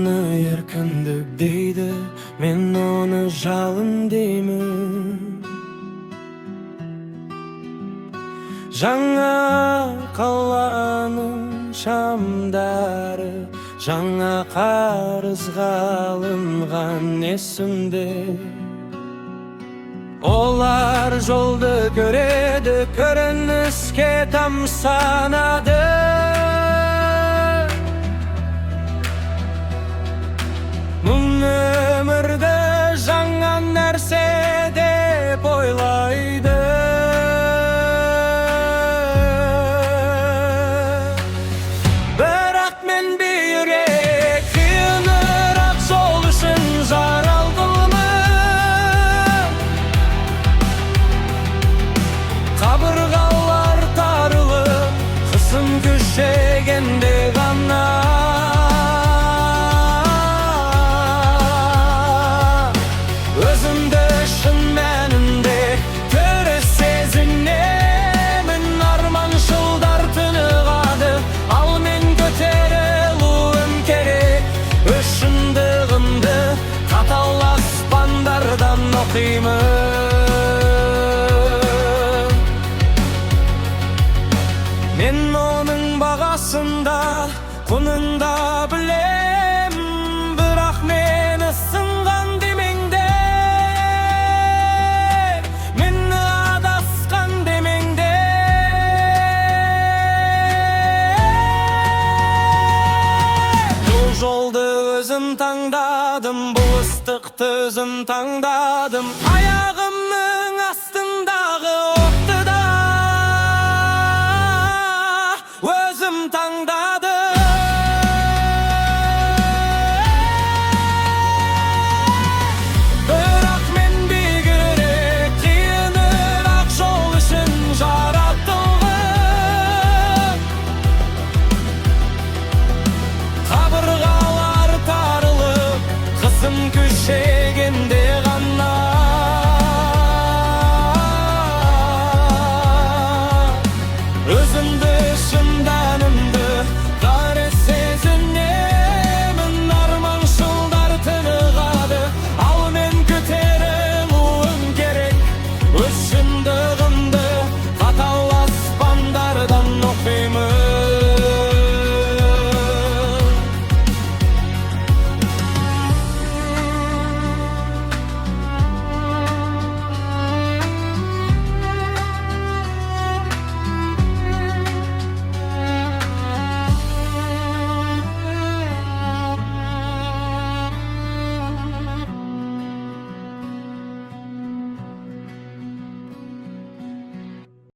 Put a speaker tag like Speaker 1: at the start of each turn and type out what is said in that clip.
Speaker 1: Мұны еркіндік дейді, мен оны жалын деймін. Жаңа қаланың шамдары, жаңа қарызға алынған есімде. Олар жолды көреді, көрініске тамсанады. Мұны өмірді жаңа нәрсе деп ойлайды. Бірақ мен биігірек, қиынырақ жол үшін жаралғанмын. Қабырғалар тарылып, қысым күшейгенде ғана өзімді шын мәнінде тірі сезінемін. Арманшылдар тынығады, ал мен көтерілуім керек. Өз шындығымды қатал аспандардан оқимын. Мен оның бағасын да, құнын да білем, бірақ мені сынған демеңдер, мені адасқан демеңдер. Бұл жолды өзім таңдадым, бұл ыстықты өзім таңдадым. Аяғымны